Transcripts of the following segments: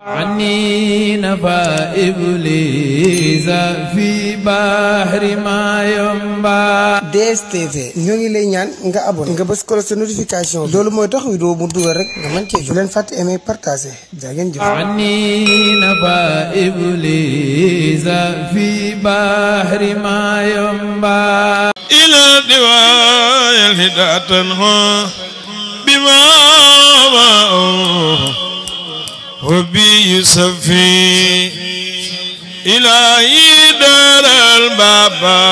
عني نفى إبليس في بحر ما ينبع. DSTV ñoo ngi lay ñaan nga abonné nga bës ko sa notification loolu mooy tax vidéo mu dugal rek nga mën cee jot. bu leen fàtte aimer partager jaa ngeen jëf. عني نفى إبليس في بحر ما ينبع. إلى دواء الهدى تنهى بما وبي يصفي إلهي دار البابا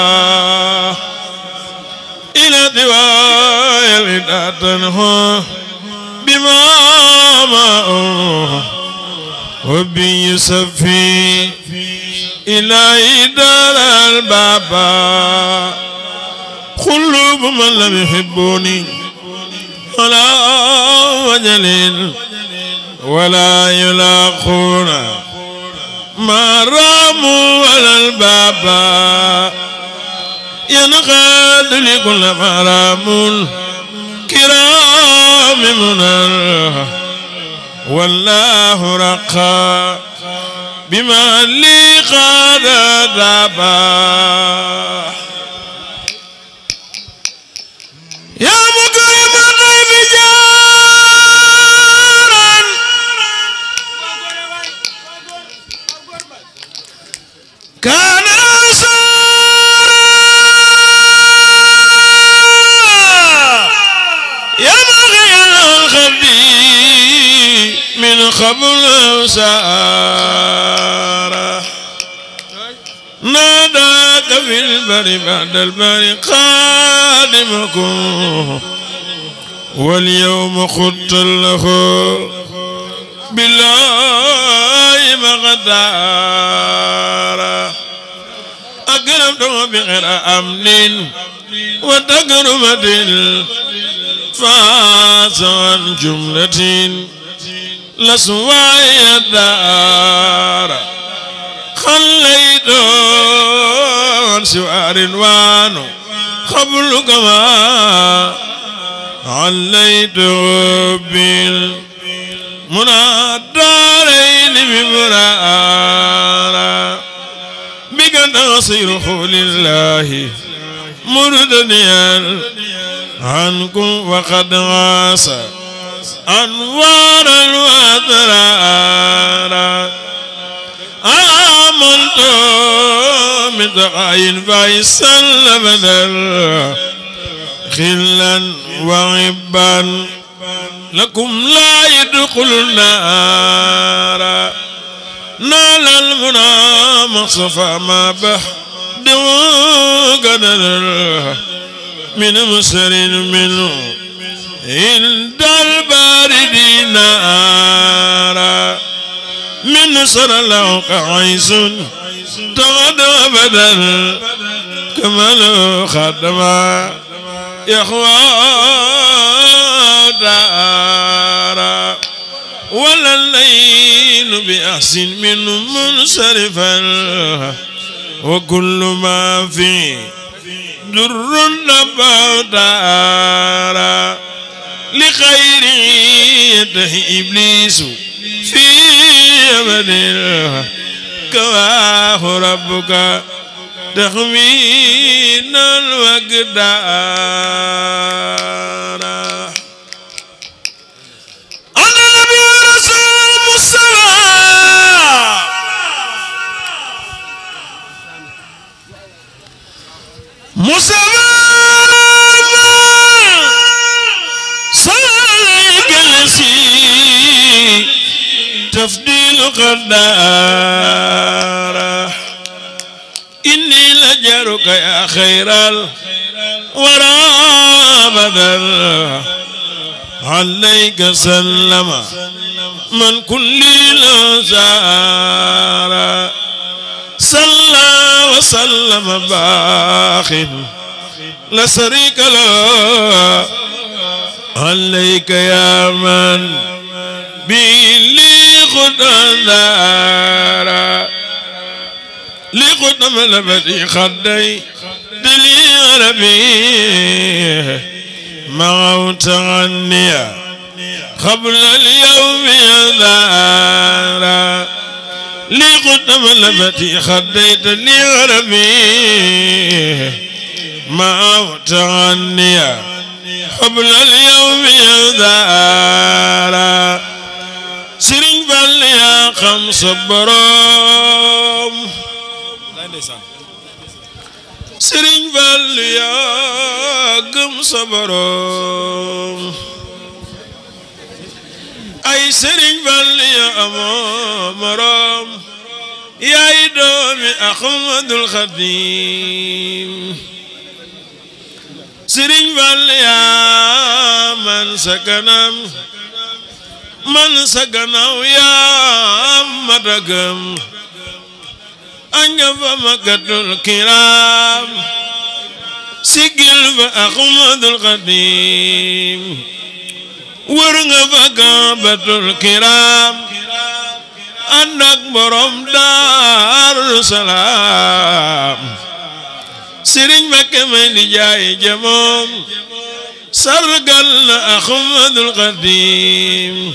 إلى دواء الهدى تنهى بما وبي يصفي إلهي دار البابا قلوب من لم يحبوني ولا وجلين ولا يلاقون ما راموا ولا البابا ينقاد لكل مرام كرام منر والله رقى بما لي قاد دابا يا مكرم الضيف جارا كان أنصارا يا مغي الخبي من قبل سارة ناداك في البر بعد البر قادمكم واليوم خدت له بالله مقدارا أكرمته بغير أمن وتكرمة فاز عن جملة لسواي الدار خليت عن سوار وانو قبل كما عليت بالمنى دارين بمرارا بك تصيره لله مردنيا عنكم وقد غاس أنوارا وأدرارا آمنت من دعاء فيصل بدل خلا وعبا لكم لا يدخل النار نال المنى مصفى ما به قدر من مسر منه عند البارد نارا من نصر له كعيس تغد بدل كما لو خدما يخوى دارا ولا الليل بأحسن منه منصرفا وكل ما فيه در نبع دارا لخير يده إبليس في أبد كواه ربك تخمين الوقدار أنا نبي رسول مصطفى مصطفى صليك الذي تفضيل قدار إني لجرك يا خير الورى بدل عليك سلم من كل نزار صلى وسلم باخ لا شريك له عليك يا من بلي خدندارا لقدم لبدي خدي دلي ربي موت عني قبل اليوم يدارا لي قد ملبتي خديت لي غربي ما وتغني قبل اليوم يذارا سرين بل يا خمس برام سرين بل يا خمس برام أي سرين بل يا أمام يا إدومي أحمد الخديم سرين بل يا من سكنم يا مدغم أنجب مكة الكرام سجل بأحمد القديم ورغب كعبة الكرام أنك برم دار السلام سرين مكة من جاي جموم سرقل أحمد القديم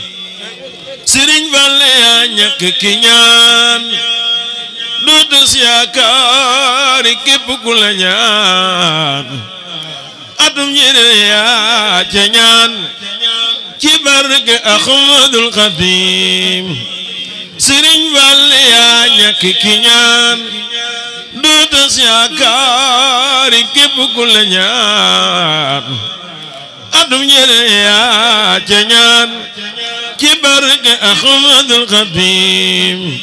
سرين بالي أنك كنيان دوتس يا كاري كيف كل نيان أدم يا جنيان كبرك أحمد القديم سرين بالي أنك كنيان دوتس يا كاري كيف كل نيان أدم يا جنيان كبرك أحمد القديم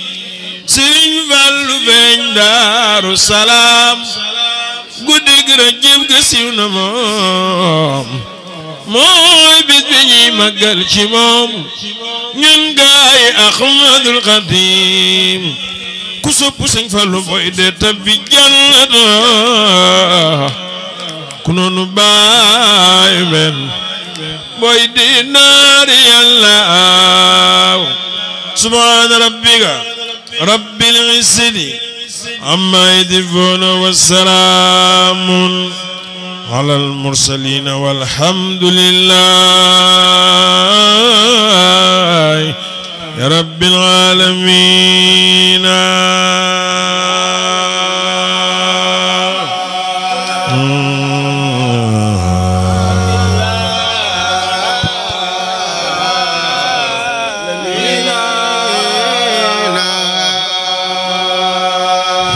سرين فالو بين دار السلام قدك رجب قسيونا موي بيتبني مقال شموم ننقاي أحمد القديم كسوب سن فالو بويدة تبي جنة كنون باي من بويدة نار الله سبحان ربك رب العزة عما يصفون والسلام على المرسلين والحمد لله يا رب العالمين.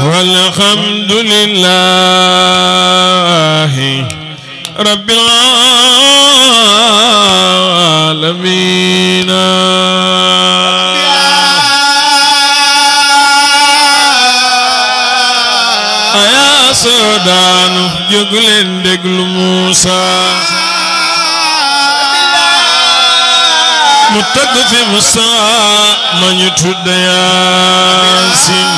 والحمد لله رب العالمين. يا سودان جغلن دغل موسى متقفي موسى من يتود ياسين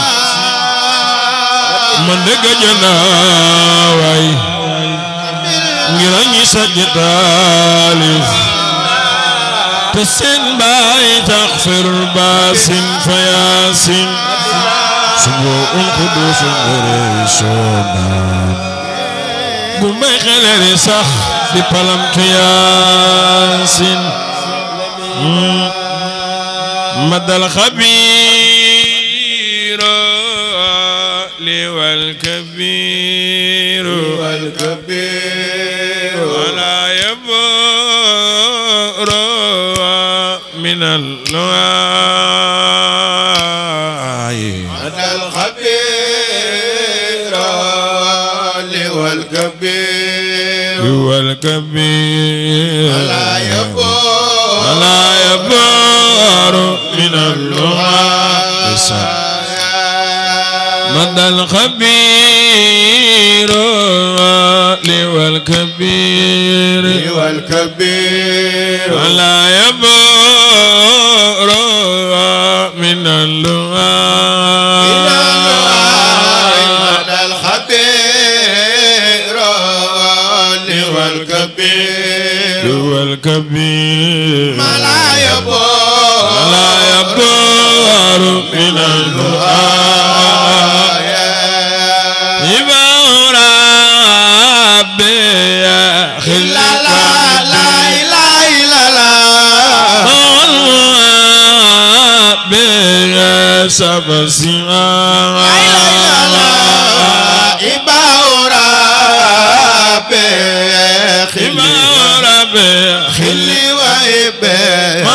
من دغ جناوي ngirani sajidalif تسن باي تغفر باسم فياسين سبوء القدوس الرسولان بمي خلري صح دي بلمت ياسين مدى الخبير والكبير ولا يبور من اللواء مدى الخبير والكبير ولا يبور من اللواء مدى الخبير والكبير ولا يبور من اللواء مدى الخبير والكبير ولا يبور من اللواء سبسيا إباورا بخلي خلي وإبا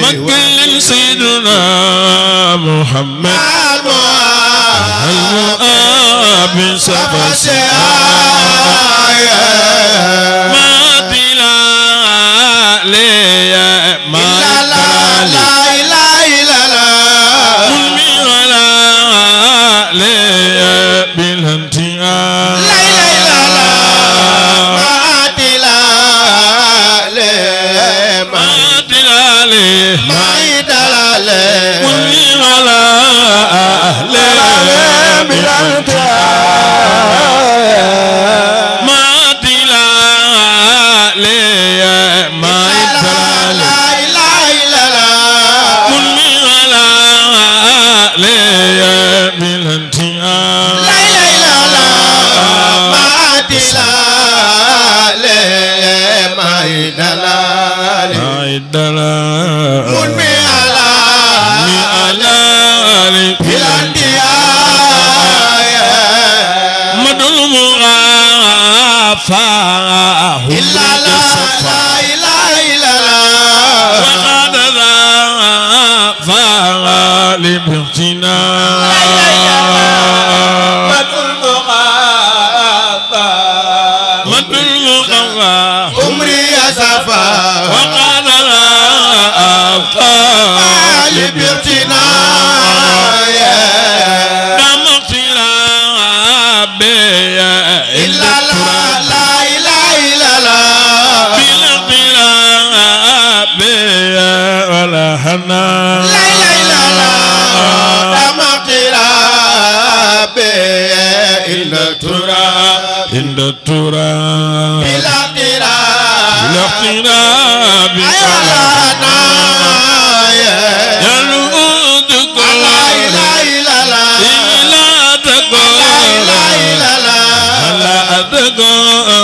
مكل سيدنا محمد المؤاب سبسيا ما تلا لي ما عند التراب بالاقتراب على يلوذك لا تقول لا تقول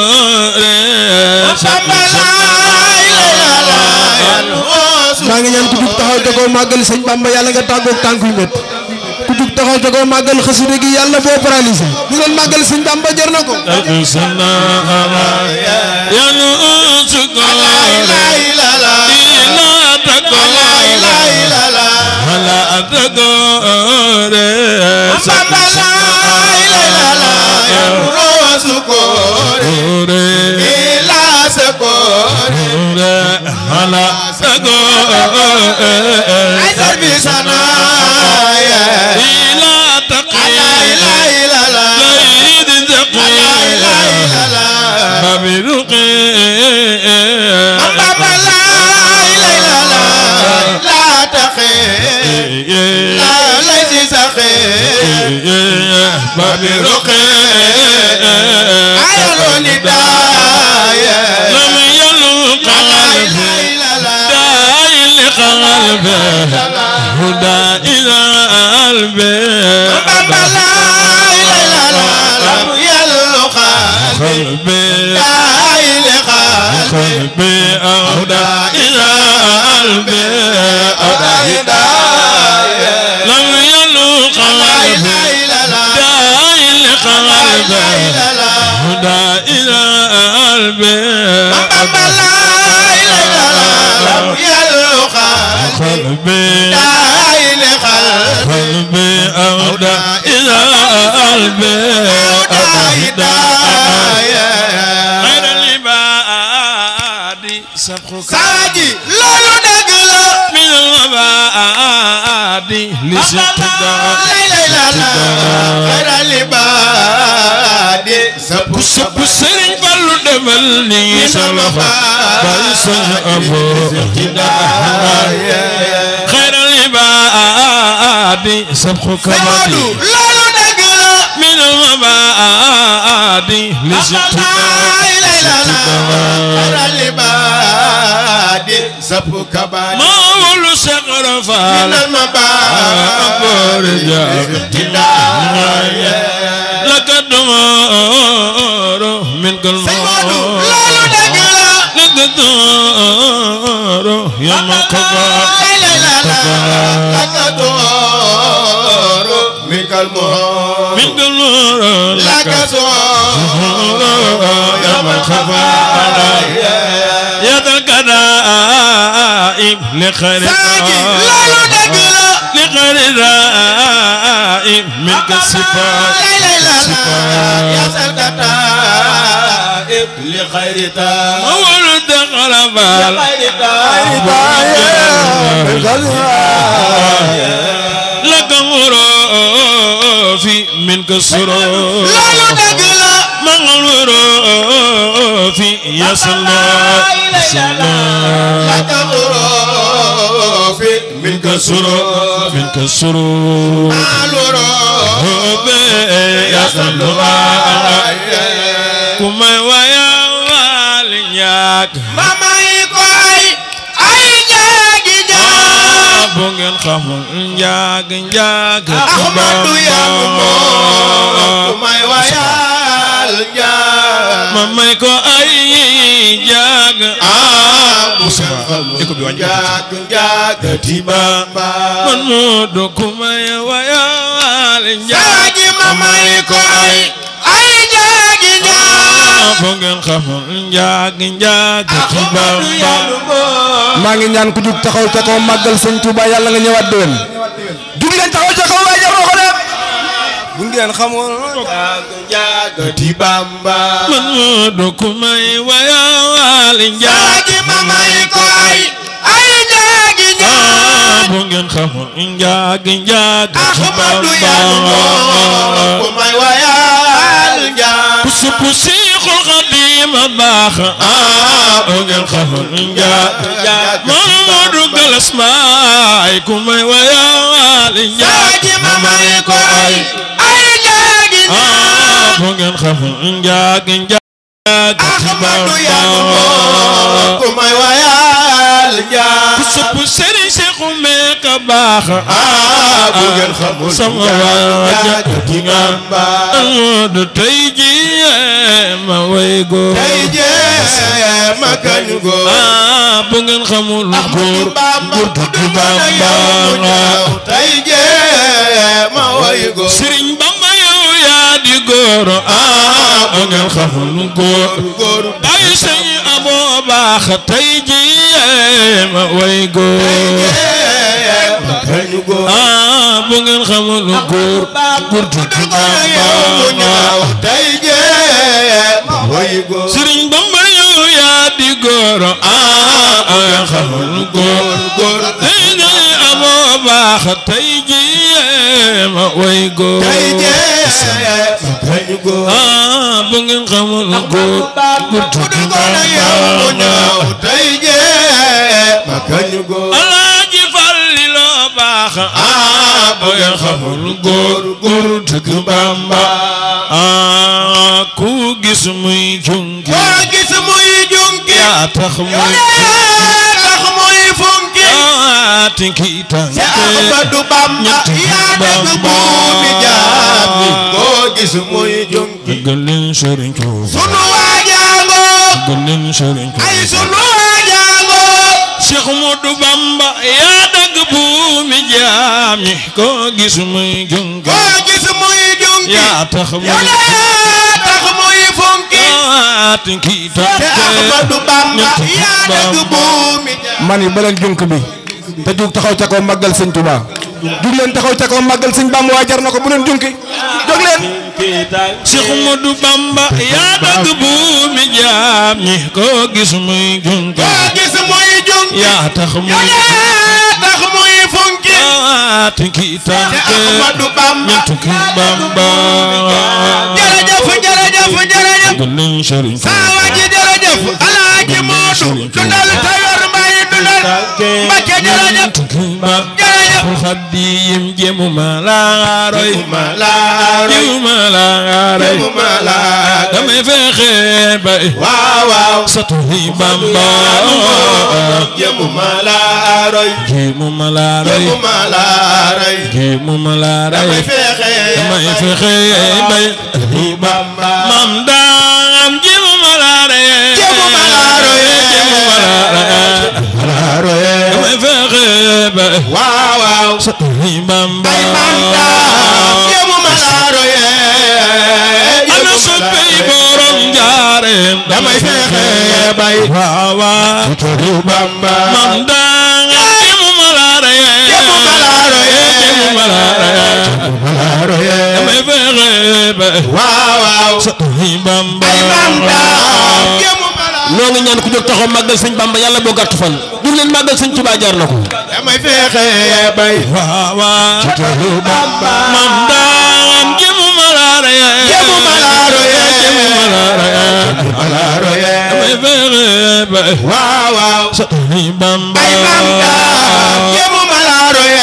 maa ngi ñaan ku jug taxaw te ko màggal sëñ Bamba yàlla nga tàggoog tànk yu métti ku jug taxaw te ko màggal xasida gi yàlla boo paralysé ñu doon màggal sëñ Bamba jar na ko سبحك من المبادئ لب كبار ما ولو سقر فال أبور جاب لك الدمار من كل مار لك الدمار يا مقبار لك الدمار من كل مار من كل مار لك الدمار يا مقبار يا الكرائم لخير لخير الرائم منك الصفات يا سلكتائب لخير تائب مولد غربال لك مروفي منك السرور مغلوروفي يا صلاة لك مروفي منك السرور منك السرور يا صلاة كما ويا والنياك mama yi koy ay jaagi jaag bu ngeen xamul njaag njaag Ahmadu yaa moom may wayal njaag ma may ko ay jaag bu ngeen xamul njaag njaag ti Bamba man moo do ku may wayal njaag jaagi mama yi koy ay jaagi jaag bu ngeen xamul njaag njaag ti Ahmadu yaa Bamba moom maa ngi ñaan ku jug taxaw ca kaw màggal sëñ Touba yàlla nga ñëwaat déwén jug leen taxaw ca kaw waaye jar na ko dem bu ngeen xamoon njaag njaag ti Bamba man moo do ku may wayal njaag jaagi mama yi koy ay jaagi jaag bu ngeen xamul njaag njaag ti Ahmadu yaa Bamba moom may wayal njaag supp Seexul Xadiim baax bu ngeen xamul njaag Mamadu Galas maay ku may wayal njaag jaagi mama yi koy ay jaagi jaag bu ngeen xamul njaag njaag ti Ahmadu yaa Bamba moom may wayal njaag supp Sëriñ Seexu Meeka baax bu ngeen xamul sama njaag ti Bamba Amadu tey ji ma way góor tey jee ma kañu góor bu ngeen xamul góor Bamba góor du Bamba tey jee ma way góor Sëriñ Bamba yow yaa di góor bu ngeen xamul góor góor bàyyi sëñ Aboo baax tey ji ma way góor ma kañu góor bu ngeen xamul góor góor du Bamba tey jee ma way góor Sëriñ Bamba yow yaa di góor bu ngeen xamul góor góor tey ji Aboo baax tey ji ma way góor tey jee ma kañu góor bu ngeen xamul góor góor du Bamba tey jee ma kañu góor Alaaji Fallilu baax bu ngeen xamul góor góor du Bamba ku gis muy junki koo gis muy junki yaa tax muy tax muy funki tinki tanke Ahmadu Bamba yaa dëgg buumi jaam ñi koo gis muy junki gëlin Sëriñ Tuuba sunu waajaango gëlin Sëriñ Tuuba ay sunu waajaango Cheikh Modou Bamba yaa dagg buumi jaam ñi koo gis muy junki koo gis muy junki yaa tax muy yaa tax muy funki tinki te tanke Ahmadu Bamba yaa dëgg buumi jaam man yi baleen junk bi te jug taxaw ca kaw màggal sëñ Touba jug leen taxaw ca kaw màggal sëñ Bamba waa jar na ko bu leen junki jóg leen Cheikh Modou Bamba yaa dagg buumi jaam ñi koo gis muy junki koo gis muy junki yaa tax muy yaa tax muy funki tinki te tanke Ahmadu Bamba ñettuki Bamba jërëjëf jërëjëf jërëjëf gëlin Sëriñ saa waji jërëjëf Alaaji Moodu dundal te yor mbay dundal Mbakke jërëjëf jërëjëf Xaadim jemuma la roy ma laa roy jemuma la roy ma laa damay damay fexe bay waaw waaw saturi Bamba jéemu ma la roy jéemu ma la roy jéemu ma la roy jéemu ma la roy damay fexe bay Bamba mam daam jéemu ma la roy jéemu ma la roy jéemu ma la roy damay fexe bay waaw waaw saturi Bamba ay mam daam jéemu ma la roy ana soppey borom njaareem damay fexe bay waaw waaw saturi Bamba mam daam jéemu ma la roy jéemu ma la roy jéemu ma la roy damay fexe bay waaw waaw saturi Bamba ay mam daam jéemu ma la noo ngi ñaan ku jóg taxaw màggal sëñ Bamba yàlla boo gàtt fan dur leen màggal sëñ Tuubaa jaar na ko damay fexe bay waaw waaw saturi Bamba mam daam jéemu ma la roy jéemu ma la roy jéemu ma la damay roy damay fexe bay waaw waaw saturi Bamba ay mam daam jéemu ma la roy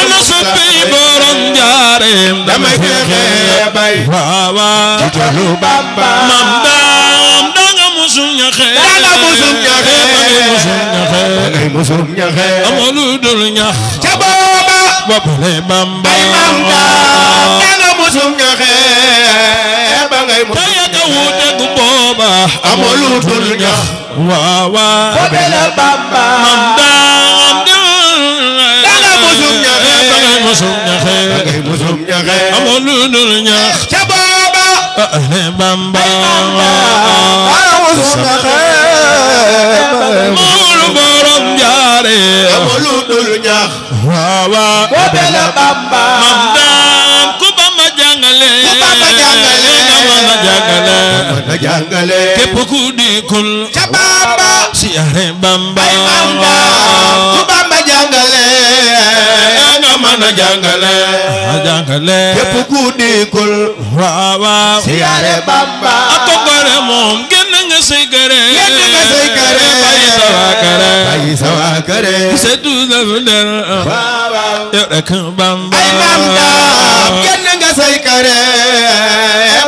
ana soppey borom njaareem damay fexe bay waaw waaw saturi Bamba mam daam danga musum ñaxe danga musum ñaxe musum ñaxe dangay musum ñaxe amoo lu dul ñax ca booba boppale Bamba ay mam daam danga musum ñaxe ba ngay te yàgg a wuute gu booba amoo lu dul ñax waaw waaw boppale Bamba mam daam danga musum ñaxe dangay musum ñaxe dangay musum ñaxe amoo lu dul ñax ca booba boppale Bamba danga musum ñaxe moolu borom njaareem amoo lu dul ñax waaw waaw boppale Bamba mam daam ku Bamba jàngale ku Bamba jàngale nga mën a jàngale mën a jàngale képp ku dikkul ca Bamba siyaare Bamba ay mam daam ku Bamba jàngale nga mën a jàngale képp ku dikkul waaw waaw siyaare Bamba ak ko gore moom génn nga say kër génn nga say kër bàyyi sa waa kër bàyyi sa waa kër seetu daf der waaw waaw yow rek Bamba ay mam daam génn nga say kër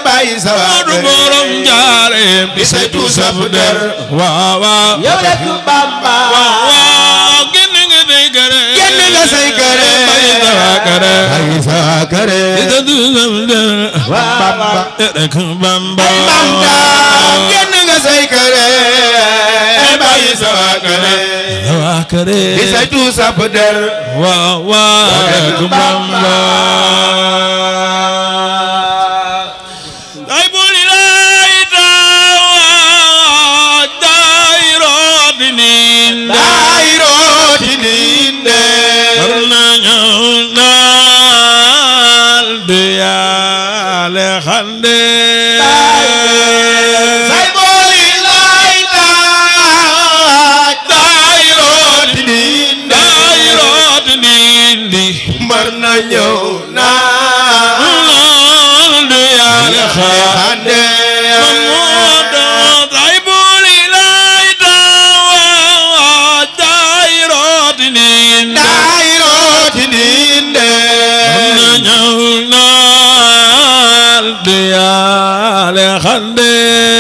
bàyyi sa waa Moodu kër borom njaareem di seetu saf der waaw waaw yow rek Bamba waaw génn nga say kër génn nga say kër bàyyi sa waa kër bàyyi sa waa kër di seetu saf der Bamba yow rek Bamba ay mam daam génn nga say kër bàyyi sa waa kër waa kër di seetu saf der waaw waaw rek Bamba ay buli lay taa daayiro dinin daayiro tininde na ñëw naal de yaale xande say booli lay taaj daayiro tininde daayiro dinin di mbar na ñëw naal de yaale xande daayiro tininde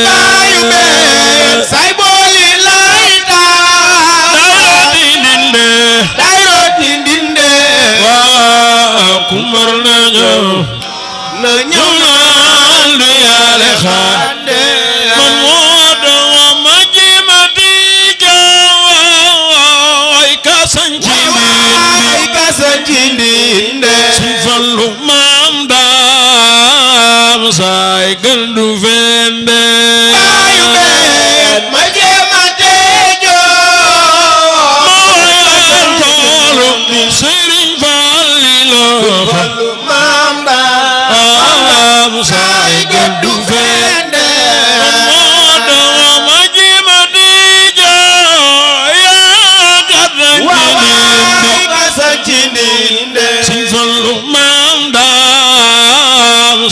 baayu been say booli lay taaj daayiro tininde na ñëw xande waay kasa ci ndinde Say gandu fende baayu been ma jéema teejo Sëriñ Fallilu fallu maam daam say gandu fende waay kasa ci ndinde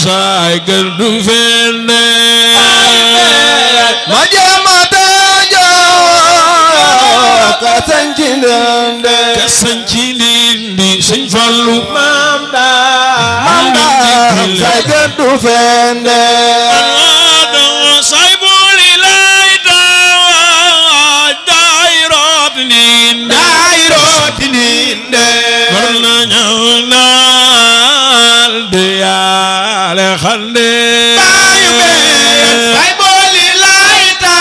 say gandu fende ma jéema teejo kasa ci ndinde kasanci ndindi Sëriñ Fallu maam daam say gëddu fende bayu be bay boli layta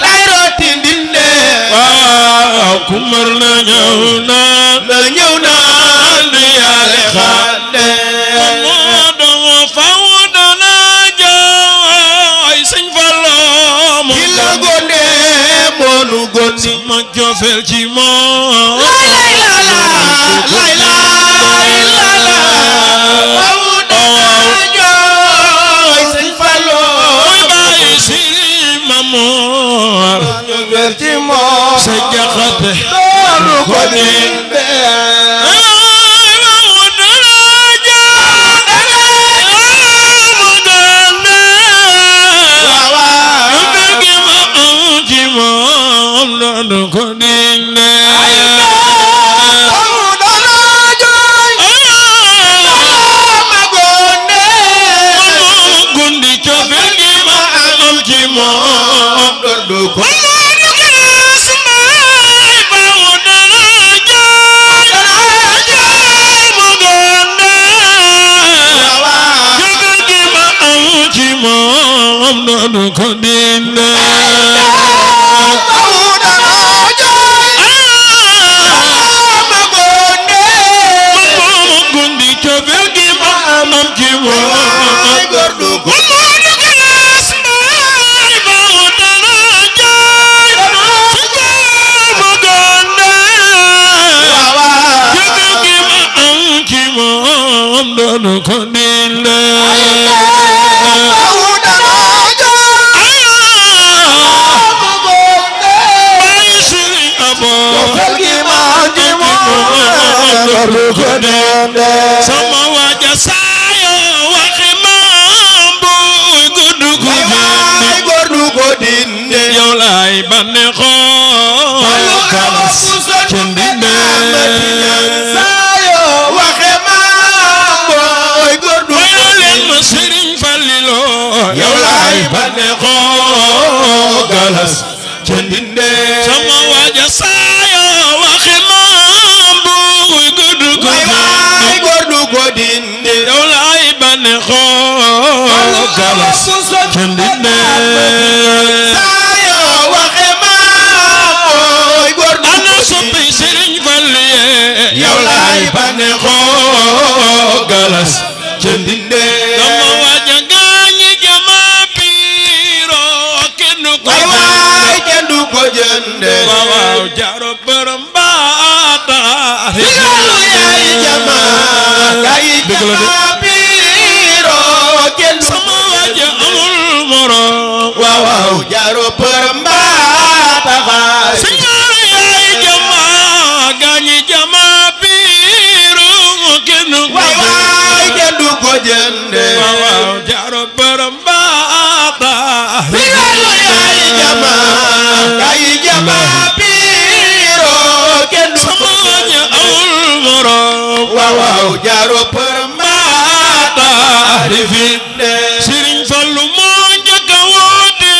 lay roti ndinde waaw kumar na ñëw na di yàlla xande moo doon faw dana jooy sëñ Fallu ki la gonde moonu gondi ma jofel ci moom lay la faw dana jooy sëñ Fallu mooy bàyyi si Mamoor ci moom sa jaxate doonu ko dinde sama waja sayo waxi maam buy guddu ko dinde yow lay bànneexoo galas ci ndinde sayo waxe maam boy gordu ko leen ma Sëriñ Fallilu yow lay bànneexoo galas ci ndinde sama waja sayo waxi maam buy guddu ko dinde yow lay bànneexoo galas ci ndinde sayo waxe maam boy gordu ana soppi Sëriñ Fallu yow lay bànneexoo galas ci ndinde sama waja gaañi jama piiro kenn ko waay kenn du ko jënde waaw jaaro borom baata yaay jama kay jama piiro kenn du sama waja amul morom waaw jaaro borom baata Sëñaaru yaay jama gaañi jama piiro kenn ko waay kenn du ko jënde waaw jaaro borom baata yaay jama kay jama piiro kenn du sama waja amul morom waaw jaaro borom baata Sëriñ Fallu moo njëkk a woote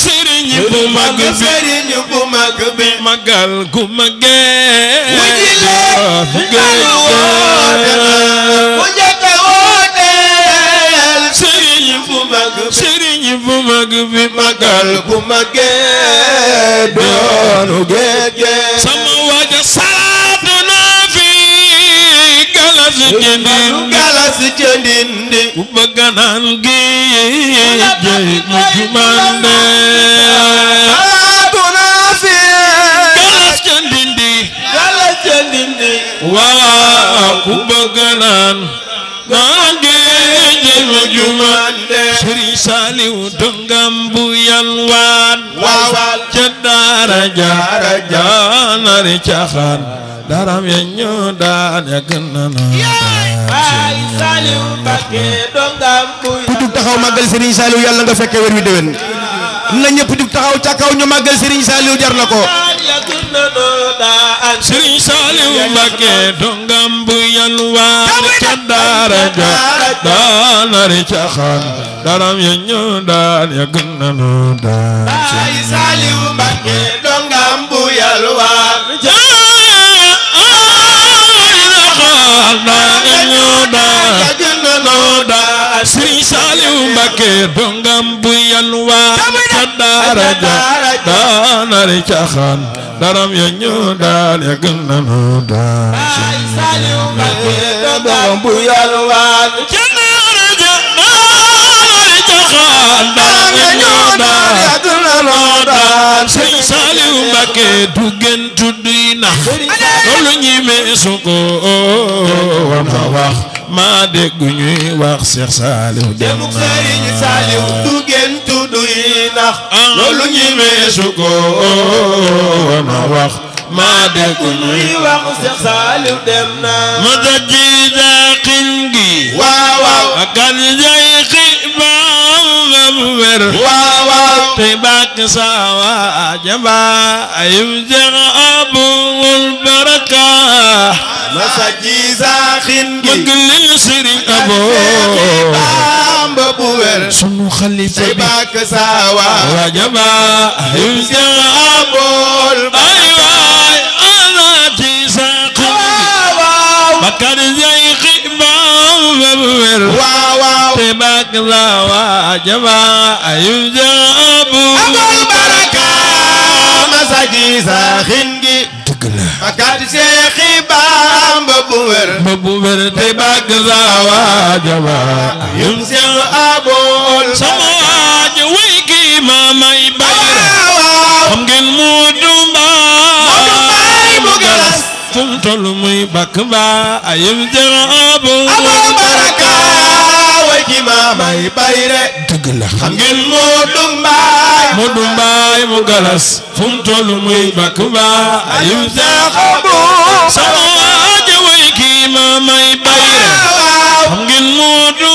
sëriñ bu mag bi sëriñ bu mag bi magal gu magee sëriñ bu mag bi magal gu magee doonu géej sama waja saatu na fi galas ci ndindi ku bëgg naan gi jëy mu jumande galas ci ndindi waaw ku bëgg naan gi jëy mu jumande Sëriñ Saaliw dongam bu yalwaan ca daara ja nari caxaan daram ya ñoo daan ya gën na ay Saliou Mbacké dongam bu ku jug taxaw màggal Serigne Saliou yàlla nga fekkee weer wi déwén na ñëpp jug taxaw ca kaw ñu màggal Serigne Saliou jar na ko Sëriñ Saaliw Mbacké dongam bu yalwaan ca daara ja daanari caxaan daram ya ñoo daan ya gën na daan ay Saliou Mbacké dongam bu yalwaan daanari caxaan daram ya ñoo daan dongam bu yalwaan ca daraja daanari caxaan daram ya ñu daal ya gën nanu daal Saliou Mbacké dongam bu yalwaan ca daraja daanari caxaan daram ya ñu daal ya gën nanu daal Sëñ Saliou Mbacké du gën tudduy nax loolu ñi meesu ko war na wax maa dégg ñuy wax Cheikh Saliou dem na Sëriñ Saliou du gën tudduy nax loolu ñi meesu ko war na wax maa dégg ñuy wax Cheikh Saliou dem na ma daji daqin gi waaw waaw akan jay xibaar nga bu wér waaw waaw tey bàkk sawa jamba ayum Cheikh Abul Baraka masa ji saaxin gi bëgg leen Sëriñ Abo Bamba bu wér sunu xalifa tey bi bàkk saawa wajaba ayum Cheikh Abul ay waay ana ci saqin bakkan jay xibaar nga bu wér waaw waaw te bàkk sawa jamba ayum Cheikh Abul Baraka masa ji saaxin gi dëgg la makati Seexi Bamba bu wér ba bu wér te bàkk sawa jamba ayum Cheikh Abul sama waaj way kii ma may bayra waaw xam ngeen Moodu Mbaay mu galas fu mu toll muy bàkk ba ayum Cheikh Abul Baraka way ki ma may bayre dëgg la xam ngeen Moodu Mbaay Moodu Mbaay mu galas fu mu toll muy bàkk ba ayum Cheikh sama waaj way kii ma may bayra xam ngeen Moodu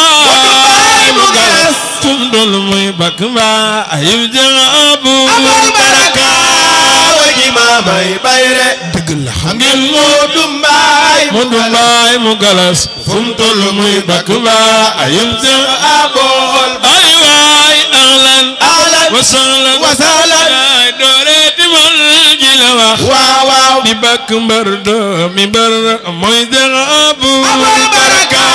Mbaay mu galas fu mu toll muy bàkk ba ayum Cheikh Abul Baraka way ki ma may bayre dëgg la xam ngeen Moodu Mbaay Moodu Mbaay mu galas fu mu toll muy bàkk ba ayum Cheikh Abul ay waay ahlan ahlan wa sahlan wa sahlan ay doore timal ji la wax waaw waaw di bàkk mbër doomi mbër mooy Cheikh Abul Baraka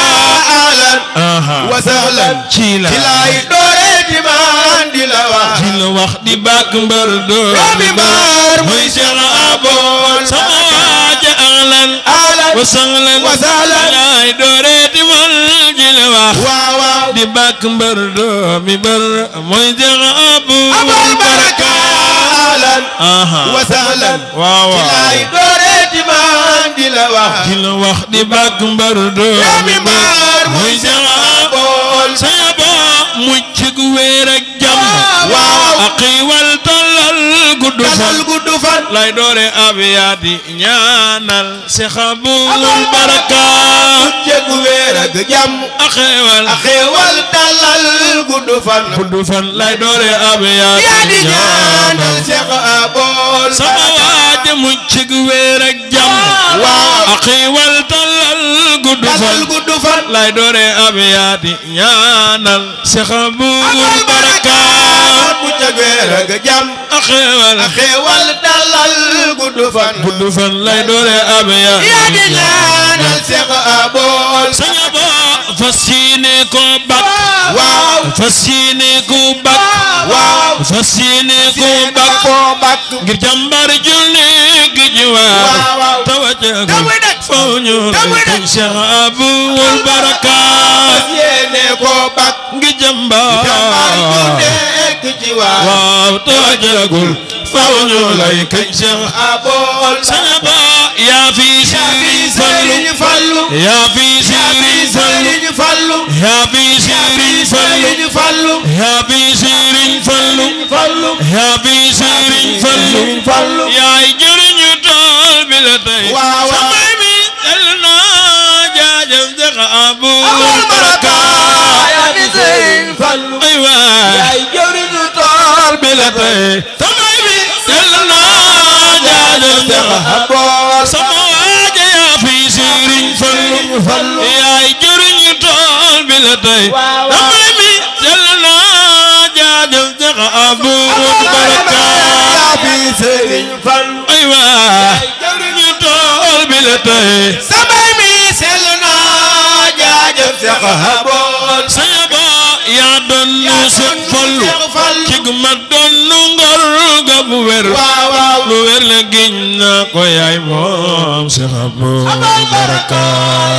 ahlan aha wa sahlan ci la ci lay doore di man di la wax ci la wax di bàkk mbër doomi doomi mbër mooy Cheikh Abul sama waaja ahlan ahlan wa sahlan wa sahlan ay doore timal ji la wax waaw waaw di bàkk mbër doomi mbër mooy Cheikh Abul Baraka ahlan aha wa sahlan waaw ci lay waaw doore di man di la wax ci la wax di bàkk mbër doomi mbër mooy Cheikh Abul saya ba mucc gu wéer ak jàmm waaw ak xiiwal tallal gudd fan dalal gudd fan lay doore abiyaati ñaanal Cheikh Abul Baraka jegu weer ak jàmm ak xeewal ak xéewal dalal gudd fan gudd fan lay doore abiyaati yaa di ñaanal ñaanal Cheikh Abul sama waaj mucc gu wéer ak jàmm waaw ak xiiwal tallal gudd fan dalal gudd fan lay doore abiyaati ñaanal Cheikh Abul Baraka bu jegu weer ak jàmm ak xeewal ak xéewal dalal gudd fan gudd fan lay doore abiyaati yaa di ñaanal Cheikh Abul saña ba fas yéene ko bak waaw fas yéene ko bak waaw fas yéene ko bak koo bakk ngir jàmbar julli gi ji waaw waaw waaw tawajagul damuy def faw ñu damuy def rek Cheikh Abul Baraka yéene koo bakk ngir jàmbar jàmbaar ju nekk ci waaw waaw tawajagul faw ñu lay kañ Cheikh Abul saña ba yaa fi Sëriñ Fallu yaa fi Sëriñ Fallu yaa fi Sëriñ Fallu yaa fi Sëriñ Fallu yaa fi Sëriñ Fallu yaay jëriñu tool bi la tey waaw waaw samay mi del na jaajëf Cheikh Abul Baraka yaa fi Sëriñ Fallu ay waay yaay jëriñu tool bi la tey samay mi del na jaajëf Cheikh Abul sama waaja yaa fi Sëriñ Fallu yaay jëriñu tool bi la tey damay mi del na jaajëf Cheikh Abul Baraka yaa fi Sëriñ Fallu ay waay jëriñu tool bi la tey samay mi sell na jaajëf Cheikh Abul saya ba yaa doon Seex Fallu cig ma doon ngor ga bu wér lu wér la giñ na ko yaay moom Seex Abul Baraka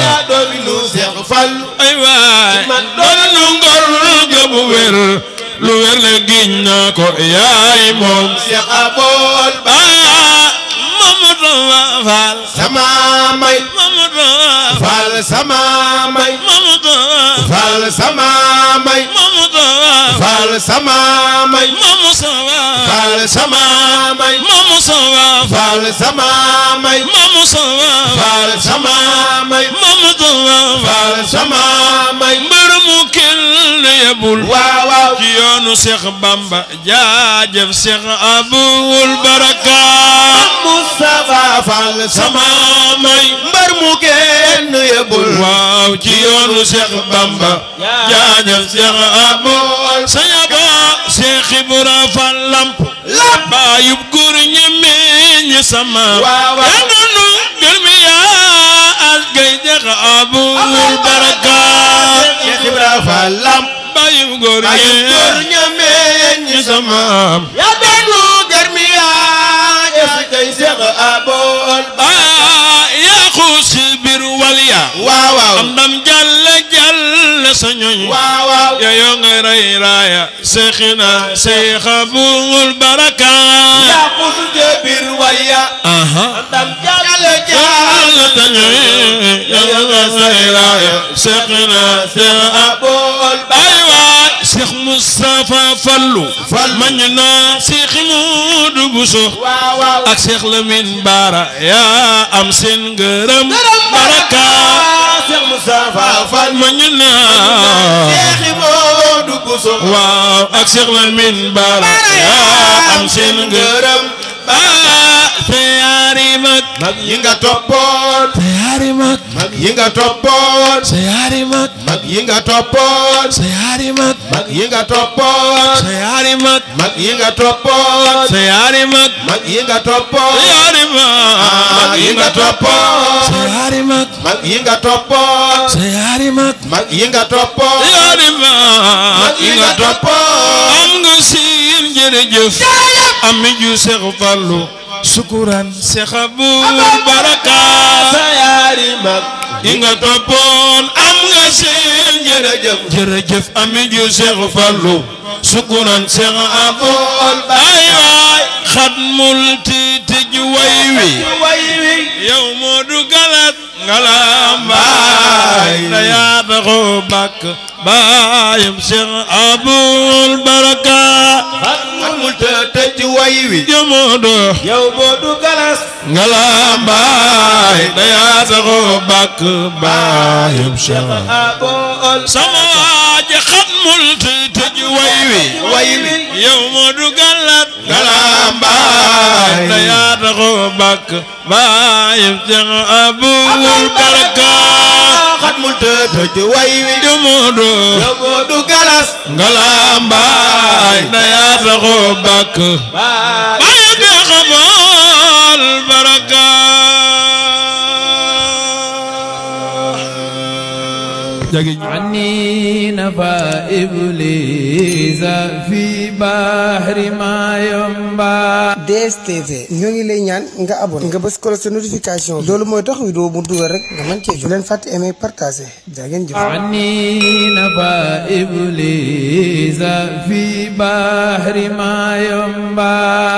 yaa doon Seex Fallu ay waay doon ngor ga bu wér lu wér la giñ na ko yaay moom Seex Abul Baraka Mamadou Fall sama may Mamadou Fall sama may Mamadou Fall sama may Mamadou Fall sama may Mamadou Fall sama may Mamadou Fall sama may Mamadou Fall sama may Mamadou Fall sama may mbër mu kenn yebul waaw waaw ci yoonu Seex Bamba jaajëf Seex Abul Baraka Mustafa Fall sama may mbër mu kenn yebul waaw ci yoonu Seex Bamba jaajëf Seex Abul sañaba Seex Ibra Fall lamp baayub góor ñemeñ sama waaw waaw yaa noonu gërmi yaa as gay Seex Abul Baraka Seex Ibra Fall lamp baayub góor ñemeñ sama yaa doonu gërmi yaa as gay Seex Abul yaa xuus biir waliya waaw waaw am ndam jàll sa ñoñ waaw waaw yoo nga rey raaya Seexina Seex Abul Baraka yaa xuus biir waliya ndam jàll sa ñoñ yoo nga rey raaya Seexina Seex Abul ay waay Seex Mustafa Fallu mañ na Seex Mudu Buso waaw waaw ak Seex Lamin Baara yaa am seen ngërëm Baraka Seex Mustafa Fall mañ na Seex Mudu Buso waaw ak Seex Lamin Baara yaa am seen ngërëm sa yaari mag yi nga toppoon sa yaari mag yi nga toppoon sa yaari mag yi nga toppoon sa yaari mag yi nga toppoon sa yaari mag yi nga toppoon sa yaari mag yi nga toppoon sa yaari mag yi nga toppoon sa yaari mag yi nga toppoon sa yaari mag yi nga toppoon yaari mag yi nga toppoon am nga siin jërëjëf am ju Seex Fallu sukuran Seex Abul Baraka sa yaari mag yi nga toppoon am nga seen jërëjëf am ju Seex Fallu sukuran Seex Abul ay waay xatmul tij way wi yow Moodu Galas ngalambaay da yaa taxoo bàkk baayam Seex Abul Baraka xatmul tij way wi yow Moodu Galas ngalambaay da yaa taxoo bàkk baayam Seex Abul sama waaja xatmul tij way wi yow Moodu Galas ngalambaay da yaa taxoo bàkk baayam Seex Abul Baraka xatmul tij way wi yow Moodu Galas ngalambaay da yaa taxoo bàkk baayam Seex Abul Baraka عني نفى إبليس في بحر ما ينبع DSTV ñoo ngi lay ñaan nga abonné nga bës ko sa notification loolu mooy tax vidéo bu dugal rek nga mën cee jot leen fàtte aimer partager jaa ngeen jëf عني نفى إبليس في بحر ما ينبع